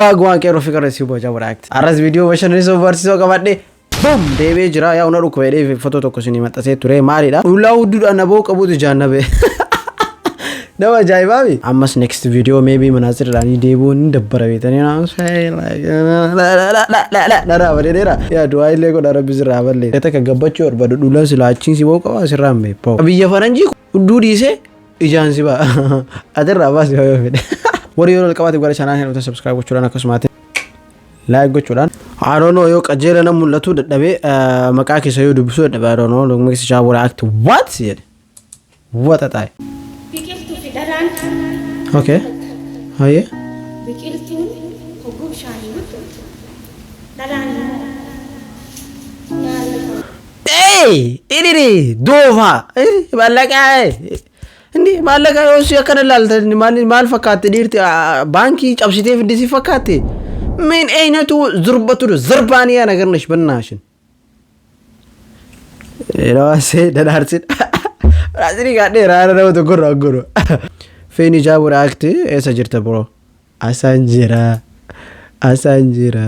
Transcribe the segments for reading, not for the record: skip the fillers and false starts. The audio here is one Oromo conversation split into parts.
Wagwan qeerroo fi qarreessii boca biraakti. Arras viidiyoo bashannansiisoo barsiisoo qabadhe bam deebi'ee jira. Yaa una dhukkubee dheefi foto tokko isinii maxxasee ture maalidha? Ulaa hudduudhaan naboo qabuutu jaannabe. Nama ajaa'ibaabi. Ammas next video maybe manaasirraanii deebi'uun ni dabbara beetanii dharaa bareedeera. Yaa du'aa illee godha rabbi sirraa ballee. Takka gabbachuu barbaadu dhulaan silaa achiin si ba'uu qaba sirraa hin beeku. Biyya faranjii hudduu dhiisee ijaan si ba'a. Atirraa baasi yoo fedhe. Warri yeroo jalqabaatiif gara chaanaalii kana dhuftan subscribe gochuudhaan akkasumas like gochuudhaan. I don't know yoo qajeela na mul'atu dadhabee maqaa keessa yoo dubbisuu dadhabee I don't know lugmiksi shaabura act what jedhe. Waxaxaaye. Biqiltuu fi dhalaan Okay. Hayyee. Biqiltuun hogguu bishaanii guddatu. Dhalaan immoo nyaata. Hey! Idiri doofa! Maallaqa! Inni maallaqa yoo si akkana ilaaltan maal maal fakkaatti dhiirti baankii cabsitee fiddi si fakkaatti? ምን አይነቱ ዝርበቱ ዝርባንያ ነገር ነሽ በናሽን Raasee dhadhaarsin raasini gaadhee raara nama tokko irraa godhu. Feeni jaabura akti eessa jirta bro? Asaan jira. Asaan jira.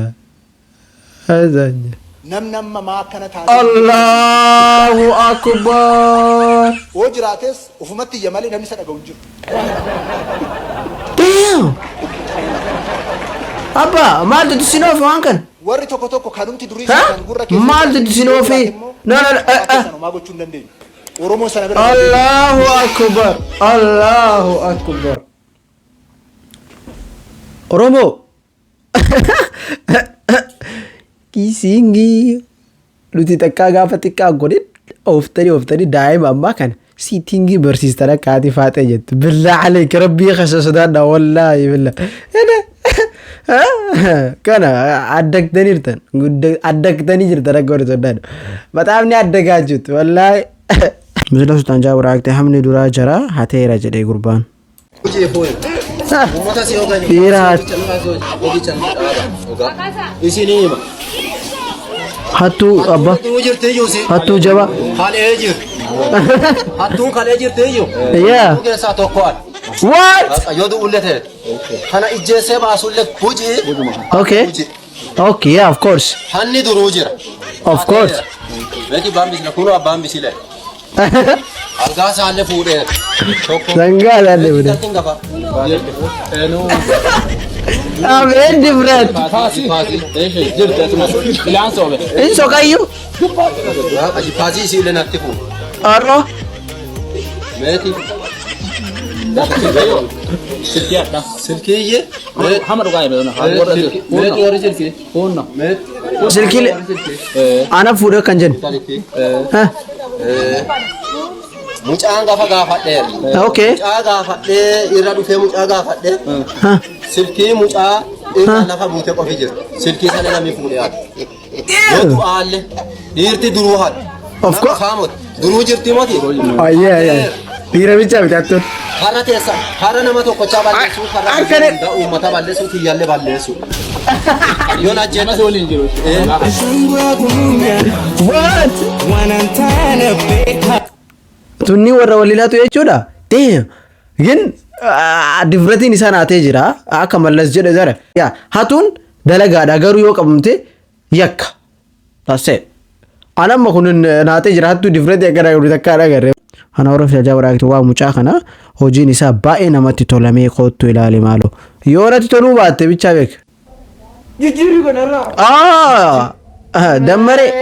Asaan jira. Namni amma maa akkana taatee Allahu akbar. Yoo jiraates ofumatti iyya malee namni isa dhaga'u hin jiru. Damn! Abba maaltu isin oofe waan kana? Warri tokko tokko kanumti durii Ha? kan gurra keessa Maaltu isin oofe? No, no, no, eh, eh. Homaa gochuu hin dandeenyu. Oromoo sana bira Allahu akbar. Allahu akbar. Oromoo. Kiisingii nuti takkaa gaafa xiqqaa godhin ooftanii ooftanii daa'ima ammaa kana siitingii barsiistan akka haati faaxee jettu. Billaa aleek rabbii keessa sodaadha wallaahi billaa. Kana addaqtanii jirtan addaqtanii jirtan akka warri sodaadha. Maxaafni addagaa jirtu wallaahi. Misila Sultaan Jaabura Aktee hamni duraa jara hateera jedhee gurbaan. Dhiira Isinii hima. Hattuu abba Hattuu jirti iyyuu si. Hattuu jaba. Kalee jirti. Hattuun kalee jirti iyyuu. Yeah. Hattuu keessaa tokko ani. What? Yoo du'ullee ta'e. Kana ijjeessee baasullee hojii. Okay. Okay, yeah, of course. Hanni duruu jira. Of course. Meeti abbaan bisile kunoo abbaan bisile. Algaa isaallee fuudheera. Tokko. Sangaa isaallee fuudheera. Galtiin gafa. Ameen different. Paasii. Jirti asuma. Ilaan soobe. In soqayyu. Paasii isiillee natti fuudhe. Arro. Meeti. Silkii adda. Silkiiyye. Hama dhugaa hime. Meeti warri silkii. Hunna. Meeti. Silkii ana fuudhee kan jennu. Ha. Mucaan gafa gaafadheera. Okay. Mucaa gaafadhee irra dhufee mucaa gaafadhee Ha. Silkii mucaa irra lafa buute qofi jirti. Silkii sana namni fuudhee haadha. Yoo du'aalle dhiirti duruu haadha. Of course. Kaamoti. Duruu jirti moti. Oh yeah, yeah. Dhiira bichaa bitaattuun. Karra teessa karra nama tokkochaa balleessuu karra Akkana- hunda uummata balleessuu kiyyaallee balleessuu. Yoon ajjeena waliin jiru. What? Tunni warra waliilaatu jechuudha. Damn. Gin difratiin isaa naatee jira. Akka Mallas jedhe jara. Yaa hatuun dalagaadha garuu yoo qabamte yakka. That's it. An amma kun naatee jira hattuu difratii akkana godhu takka agarre. Kana warra filataa waraaqtu waa mucaa kana hojiin isaa baay'ee namatti tolamee kottu ilaali maaloo. Yoo natti toluu baatte bichaa beek. Jijjiirri kanarraa. Ah! Dammaree.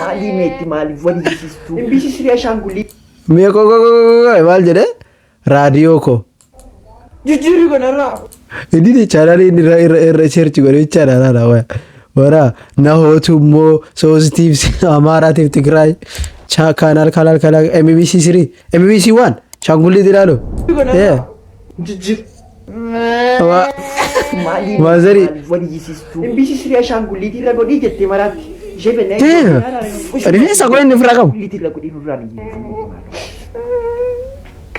Maalii meetti maaliif wal hiisistuu? MBC sirii ashaangulii. Mi'a koo koo koo koo maal jedhee? Raadiyoo koo. Jijjiirri kanarraa. Inni chaanaalii inni irra irra irra search godhe jechaadha laala waya. Wara nahootu immoo soositiif Amaaraatiif Tigraay kaanaal kaanaal kaanaal MBC 3 MBC 1 shaangulliit ilaalu. Kanarraa. Jijjiirri. Maalii Maazarii. maaliif wal hiisistuu? MBC sirii ashaangulliitii irra godhii jettee maraatti. Ishee fennee. Damn. Rifeensa koo inni ofirraa qabu. Ashaangulliitii irra godhii nurraan iyyuu.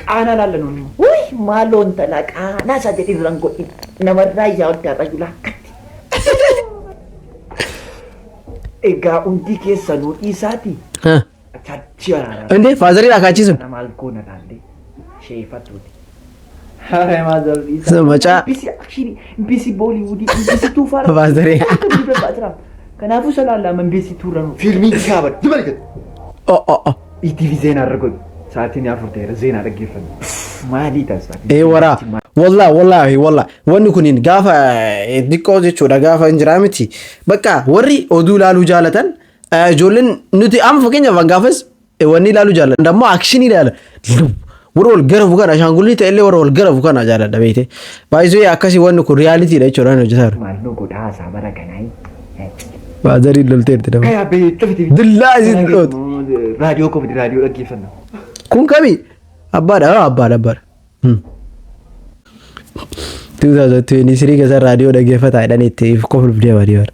Qaanaa laalla nuun immoo. Wuy maaloon tanaa qaanaa isaa jedhee irraan godhin. Namarraa yaa oddaa rajulaa akkatti. Egaa hundi keessanuu dhiisaati. Achi araaraa. Inde faazariidha kaachisun. Kana maal goona laallee sheefatuuti. Macaa. MBC action, MBC Bollywood, MBC Tuufaara. Paasterii. Kanaafuu salaallama MBC tuuran. Fiilmii kaaban. Dibali Oh oh oh. ETV zeenaa irra godhu. Sa'aatiin 4 ta'eera zeenaa dhaggeeffanna. Maalii taasisa? Ee waraa. Wallah wallahi wallah wanni kuniin gaafa xiqqoo jechuudha gaafa hin jiraa miti. Bakka warri oduu ilaaluu jaalatan ijoolleen nuti amma fakkeenyaaf gaafas wanni ilaaluu jaalatan ammoo action ilaala. Warra wal garafu kana ashaangulii ta'ellee warra wal garafu kana jaaladha beekte. Baay'isuu akkasii wanni kun realitydha jechuudha inni hojjetaa jiru. Maal nu godhaa haasaa bara kanaa? Baazariin lolteerti nama. Kayaa bee cufti. Dillaa isin dhootu. Raadiyoo kofti raadiyoo dhaggeeffanna. Kun kami? Abbaadha abbaadha abbaadha. 2023 keessa raadiyoo dhaggeeffataa jedhanii itti kofuuf deema deema.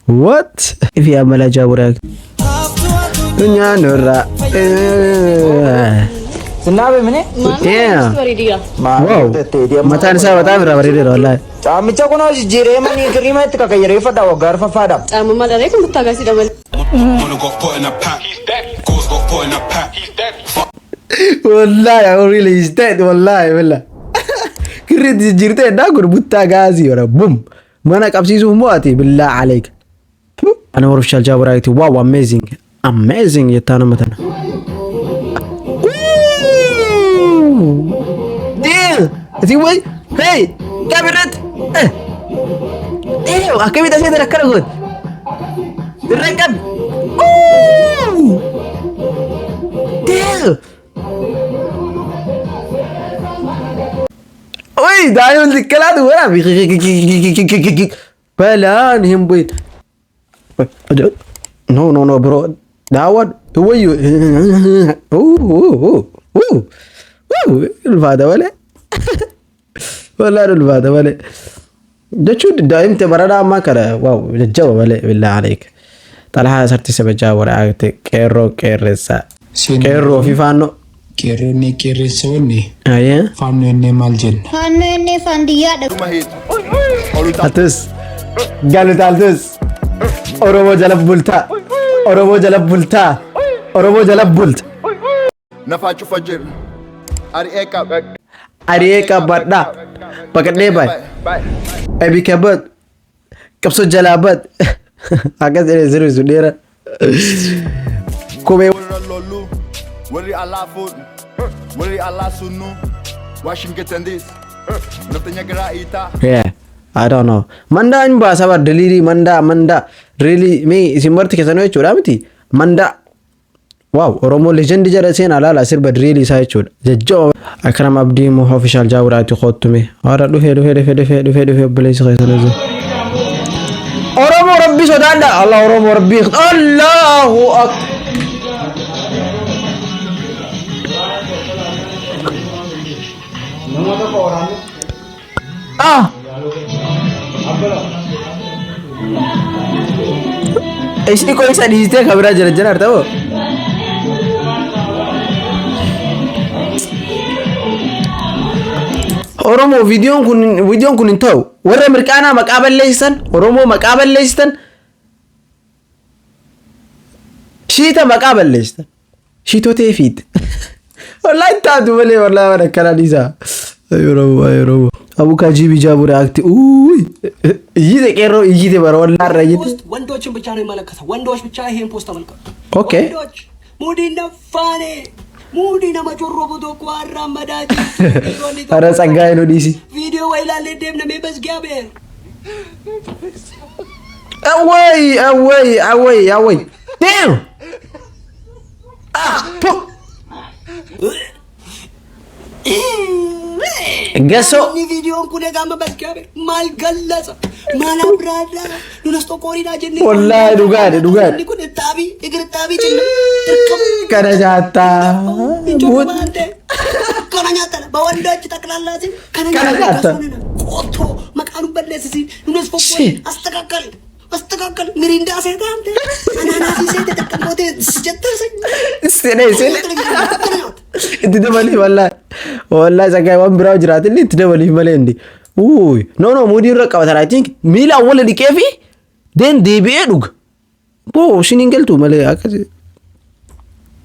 What? Ifi amala jaabura. Nyaanurra. Yeah. Wow. Mataan isaa mataa irraa bareedeera wallaahi. Caamicha kunoo jijjiiree manii kiriima itti kakayyareeffadha waggaa arfaffaadha. Caamuma dharee kun buttaa gaasiidha malee. Mona got put in a pack. He's dead. Gauze got put in a pack. He's dead. Wallaahi, I really is dead wallaahi billah. Kirriitti jijjiirtee eddaa kun buttaa gaasii wala bum. Mana qabsiisuuf immoo ati billaa aleeka. Ana warra jaaburaati wow amazing amazing jettaa nama tana. Deal! Ati way hey qabirratti. Deal akkamitti asii akkana goote? Irra qabi. Deal! Uy, daa'imni xiqqalaatu waraab. Balaan hin bu'in. No, no, no, bro. Daawwan wayyu. Ulfaata malee. Wallaan ulfaata malee. Jechuun daa'imti baranaa ammaa kana wow jajjaba malee billaa aleek. Xalahaa sarti sabajaa waraabte qeerroo qeerreessaa. Qeerroo fi faannoo. Qeerroonni qeerrensoonni Ayyee. Faannoo innee maal jenna? Faannoo innee faandiyyaadha. Atis galutaaltus Oromoo jala bultaa Oromoo jala bultaa Oromoo jala bulta. Nafaa cufa jiru. Ari'ee qaba. Ari'ee qabadhaa baqadhee baay ebika bad qabsoo jalaa bad akkas jedhee sirbisu dheera kophee. Warra lollu, warri alaa fuudhu, warri alaa sunnu, Washington DC, naftanya garaa iitaa. Yeah, I don't know. Mandaa hin baasa bar diliirii mandaa mandaa really mee isin marti keessanuu jechuudha miti mandaa. Wow, Oromoo legend jedha seenaa laala sirba diriilii isaa jechuudha. Jajjaba. Akkanam Abdii immoo official jaawuraati kottume. Warra dhufee dhufee dhufee dhufee dhufee dhufee obboleessi keessan hojii. Oromoo Rabbi sodaadha. Allah Oromoo Rabbi. Allahu akbar. Ah! Ishni koo isa dhiistee kan biraa jira jira ta'u. Oromoo viidiyoon kun hin ta'u. Warra mirqaanaa maqaa balleessisan, Oromoo maqaa balleessisan, shiita maqaa balleessisan. Shiitotee fiit. Wallaahi taatu malee wallaahi waan akkanaa dhiisaa. Ay Oromoo ay Oromoo. Abukaa jiibii jaabuu react. Uuy. Iyyite qeerroo iyyite bara wallaahi irra iyyite. Post ወንዶችን ብቻ ነው የሚመለከተው። ወንዶች ብቻ ይሄን post ተመልከቱ። Okay. ወንዶች ሙዲነ ፋኔ ሙዲነ መጮሮ ቦቶ ኳራ መዳጅ ኧረ ጸጋዬ ነው ዲሲ ቪዲዮ ወይላሌ ደምነ በእግዚአብሔር Away, away, away, away. Damn! Ah, pu. Gaso. ቪዲዮን ኩን ጋመ በእግዚአብሔር ማልገለጸ ማላብራራ ኑነስቶ ቆሪዳ ጀኔ Wallaahi dhugaadha dhugaadha. ኩን ጣቢ እግር ጣቢ ጭን ትርክም Kana nyaattaa. Kana nyaatan በወንዶች ጠቅላላ ሲል Kana nyaata. ቆቶ መቃኑ በለስ ሲል ኑነስ ፎቆ አስተካከል አስተካከል ሚሪንዳ ሴታ አንተ አናናሲ ሴት ተጠቀምቦቴ ስጀተሰኝ Sine sine. Itti dabalii wallaahi. Wallaahi saggaa waan biraa jiraate illee itti dabaliif malee hindi. Uuy. No no muudii irra qabatan I think miila awwala dhiqee fi then deebi'ee dhuga. Boo ishiin hin galtu malee akkasi.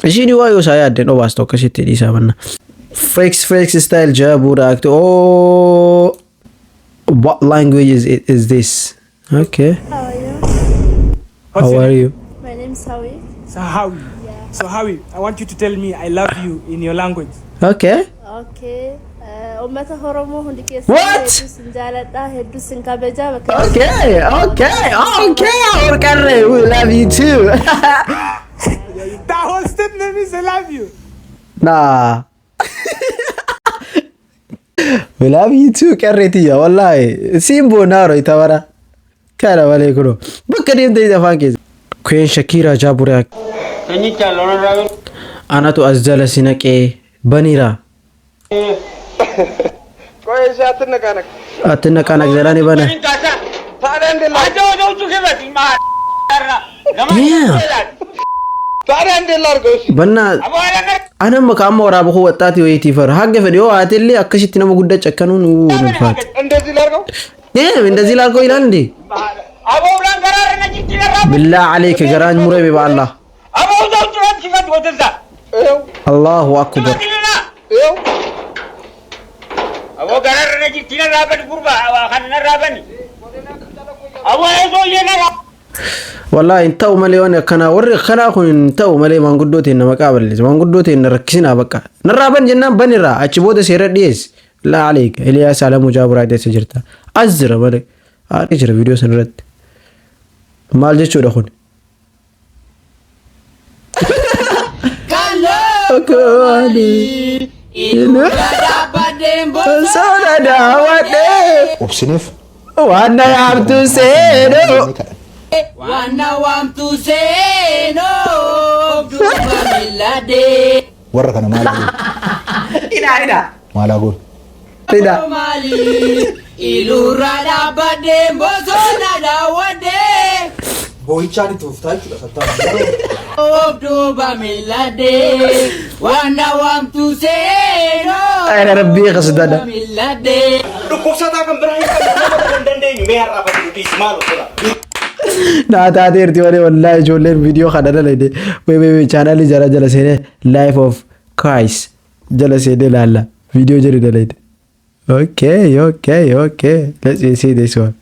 Ishiin waa yoo isaa yaaddeen obaastu akkasitti dhiisaa manna. Frex Frex style Jabu react. Oh, what language is it? Is this? Okay. How are you? How are you? My name's Howie. So Howie. So Howie, I want you to tell me "I love you" in your language. Okay. Okay. Uummata Oromoo hundi keessan What? hedduu sin jaaladha, hedduu sin kabaja bakka Okay. Our qarree, we love you too. That whole statement means "I love you." Nah. We love you too, qarree tiyya. Wallahi. Siin bonaaro itabara. Kana malee kunoo. Bakka deemtee afaan keessa. Queen Shakira Jabu react. Anatu as jala si naqee baniira. Atinaqaanak jedhani bana. Damn. Bannaa anamma kaamma waraaba koo waxxaati wayiitiif hara haga fedhe yoo haatellee akkasitti nama guddaa cakkanuun uu ulfaata. Damn, እንደዚህ ላድርገው ይላል እንዴ? بالله عليك garaan murame በአላህ الله أكبر. Wallahi hin ta'u malee waan akkanaa warri akkanaa kun hin ta'u malee maanguddoo ta'e maqaa balleessa maanguddoo ta'e na rakkisinaa bakka narraa ban jennaan banirraa achi booda seera dhiyeessi. لا عليك Eliyaas Alamuu Jaaburaa keessa jirta as jira malee haadhi jira viidiyoo sana irratti maal jechuudha kun? Soda daawwadhee. Obsineef. Waan na yaamtu seenoo. Waan na waamtu seenoo duuba miiladee. Warra kana maal goonu? Hidhaa hidhaa. Maal goonu? Hidhaa. Maali ilurra dhaabbadhee bosona daawwadhee. Boo'ichaan itti fuftaa jechuudha sattaa. Of duuba miiladee waan na waamtu seenoo. Ayna rabbii qasdada. Miiladee. Dhukkubsataa kan biraa hin qabne nama hin dandeenyu mee har'aaf ati dhiisi maal godha. Naa taateerti malee wallaahi ijoolleen viidiyoo kana dalagde wee wee chaanaalii jara jala seenee Life of Christ jala seenee laalla viidiyoo jedhu dalagde. Okay. Let's see this one.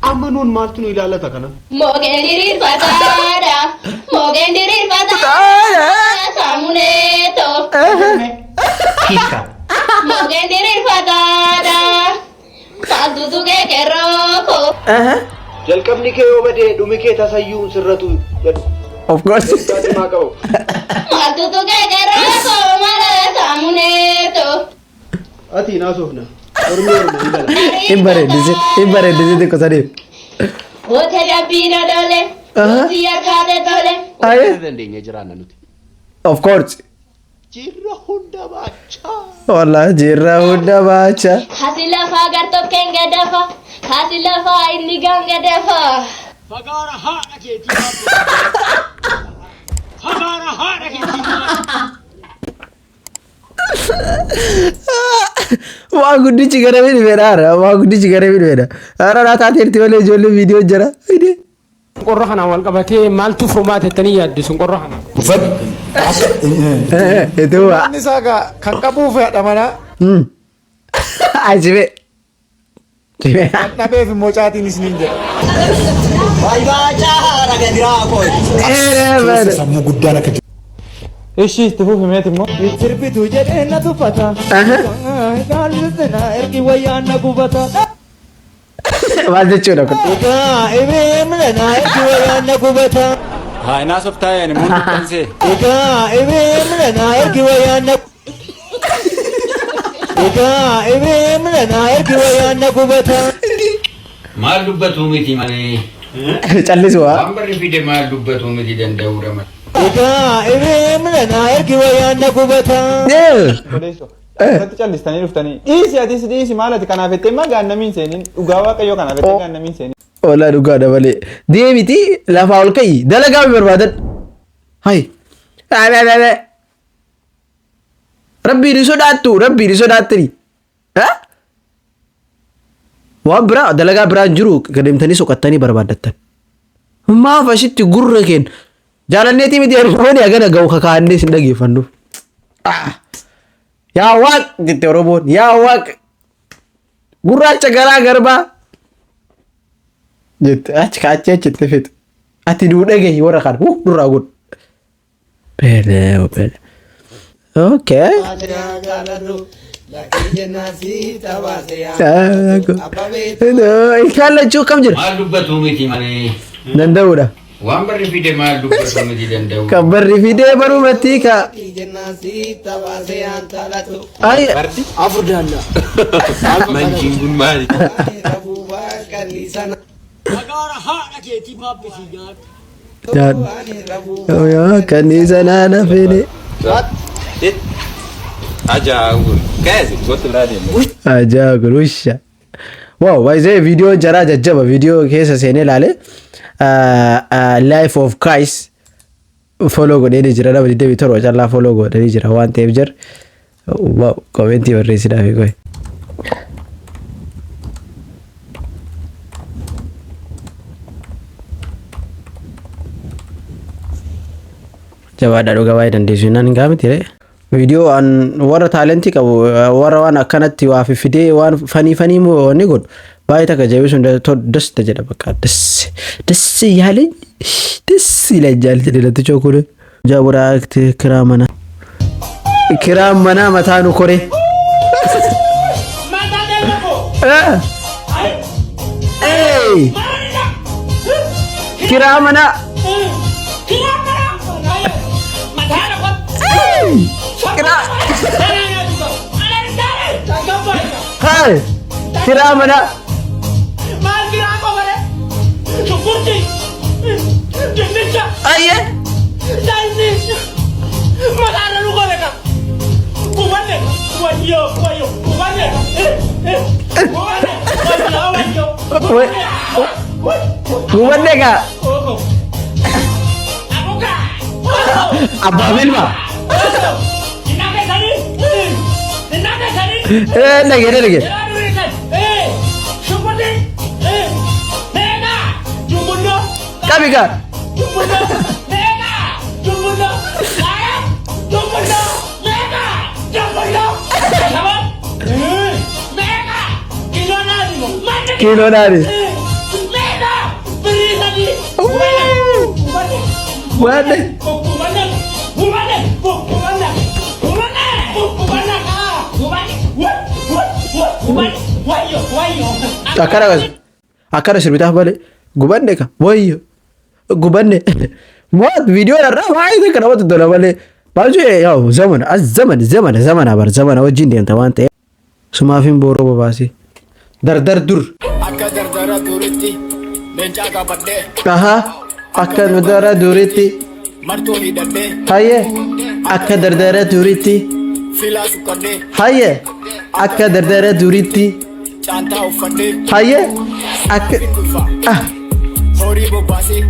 Amma nuun maaltu nu ilaallata kana? Mogeen diriirfataadha. Mogeen diriirfataadha. Saamuneeto. Mogeen diriirfataadha. Maaltu tuqee kerrooko. Jalqabni kee yoo badee dhumi kee tasayyuu sirratu jedhu. Of course. Cimaa qabu. Maaltu tuqee kerrooko mala saamuneeto. Ati naasofna. Ormi orma hin gala. Hin bareeddisi hin bareeddisi xiqqoo sadiif. Wote jabbiina dole. Wote yakkaate tole. Aye. Dandeenya jiraanna nuti. Of course. Jirra hunda baachaa. Wallahi jirra hunda baacha. Kasi lafaa gartokkeen gadafa. Kasi lafaa inni gangadafa. Fagaara haadha keetii. Fagaara haadha keetii. Waa guddichi gara miidhu fedha haara. Waa guddichi gara miidhu fedha. Haara naa taateerti malee ijoolleen viidiyoo jira. Qorra kanaan wal qabatee maaltu furmaata jettanii yaaddu sun qorra kana? Itti bu'a. Inni isaa kan qabuuf haadha manaa. Ajibee. Jibee. Kan dhabeef immoo caatiin isiniin jedha. Sammuu guddaan akka Ishi itti fufi meeti immoo. Sirbitu jedhee na tuffata. Gaallisina ergi wayyaan na gubata. Maal jechuudha kun? Egaa ibimlena ergi wayyaan na gubata. Haa naasoof taa'ee ani muun dubbisee. Egaa ibimlena ergi wayyaan na. Egaa ibimlena ergi wayyaan na gubata. Maal dubbatu miti malee. Callisu haa. Waan barri fide maal dubbatu miti danda'uudha malee. Egaa ibimlena ergi wayyaan na gubata. Asirratti callistanii dhuftanii dhiisi atis dhiisi maal ati kanaaf jettee maa gaannamiin seeniin dhugaa waaqayyoo kanaaf jettee gaannamiin seeniin. Walaa dhugaa dabalee. Deemiti lafaa ol ka'i dalagaa barbaadan. Hai. Rabbiin hin sodaattu rabbiin hin sodaattani. Waan biraa dalagaa biraa hin jiru deemtanii soqattanii barbaaddattan. Maaf asitti gurra keenya jaalanneetii miti namoonni hagana ga'u kakaannee sin dhageeffannuuf. Yaa Waaq jette Oromoon. Yaa Waaq gurraacha garaa garbaa jette achi kaachee achitti fixu. Ati nuu dhagahi warra kana huh nurraa godhu. Beeleew beele. Okay. Ilkaan lachuu akkam jira? Maal dubbatu miti malee. Danda'uudha. Waan barri fide maal dubbatu miti danda'u. Kan barri fidee barumatti ka. Ay. Afur daalla. Manjiin kun maali? Kanniisa naana fide. Ajaa'ibu. Kaasi goota biraa deemu. Ajaa'iba gurusha. Wow, baay'ee viidiyoo jaraa jajjaba viidiyoo keessa seenee ilaale. Life of Christ follow godhee jira, nama 27 callaa follow godhanii jira waan ta'eef jar. Wow, commentii barreessinaa fi qoy. Jabaadhaa, dhugaa baay'ee dandeessu innaan hin gaamiti ree. Viidiyoo an warra talentii qabu, warra waan akkanatti waa fiffidee waan funny funny moo wanni godhu baay'ee takka jabeessuun das jedha, bakka das das yaaleኝ ደስ ይለኛል jedhe lattichoo kun. Jaabura kiraa mana. Kiraan manaa mataa nu kore. Hey! Kiraa manaa. Hey! Kiraa. Hey! Kiraa manaa. Maal kiraa qofare? Shunkurtii! Dinnicha! Ayyee! Zayitii! Mataarra nu qole ka! Gubanne! Wayyoo! Wayyoo! Gubanne! Gubanne! Wayyoo! Wayyoo! Gubanne kaa. Abbaa bilma. Dhagee dhagee. Shunkurtii! Meeqa! Jumbulloo! Qabi kaa. Jumbulloo! Meeqa! Jumbulloo! Jumbulloo! Meeqa! Jumbulloo! Shaban! Meeqa! Kiiloo naani moo? Kiiloo naani. Meeqa! Birrii 3! Gubanne! Gubanne. Gubanne! Gubanne! Gubanne! Gubanne! Gubanne! Gubanne! Gubanne! Wayyo! Wayyo! Akkana akkana sirbitaaf malee gubanne ka wayyo gubanne what viidiyoo irraa baay'ee takka namatti tola malee baay'ee yaa'u zamana as zamana zamana zamana bar zamana wajjin deemta waan ta'eef sumaafin booroo babaasee dardar dur. Akka dardara duritti leencaa qabadhee. Aha, akka dardara duritti. Martuu hidhadhee. Hayyee, akka dardara duritti. Filaa sukkadhee. Hayyee, akka dardara duritti. Caantaa uffadhee. Hayyee, akka ah. Horii bobbaasee.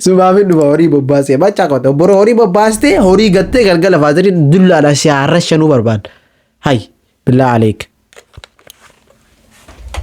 Sumaafin dhufa horii bobbaasee machaa qote boroo horii bobbaastee horii gattee galgala faatirii dullaadhaan si haarra shanuu barbaada. Hay billaa aleek.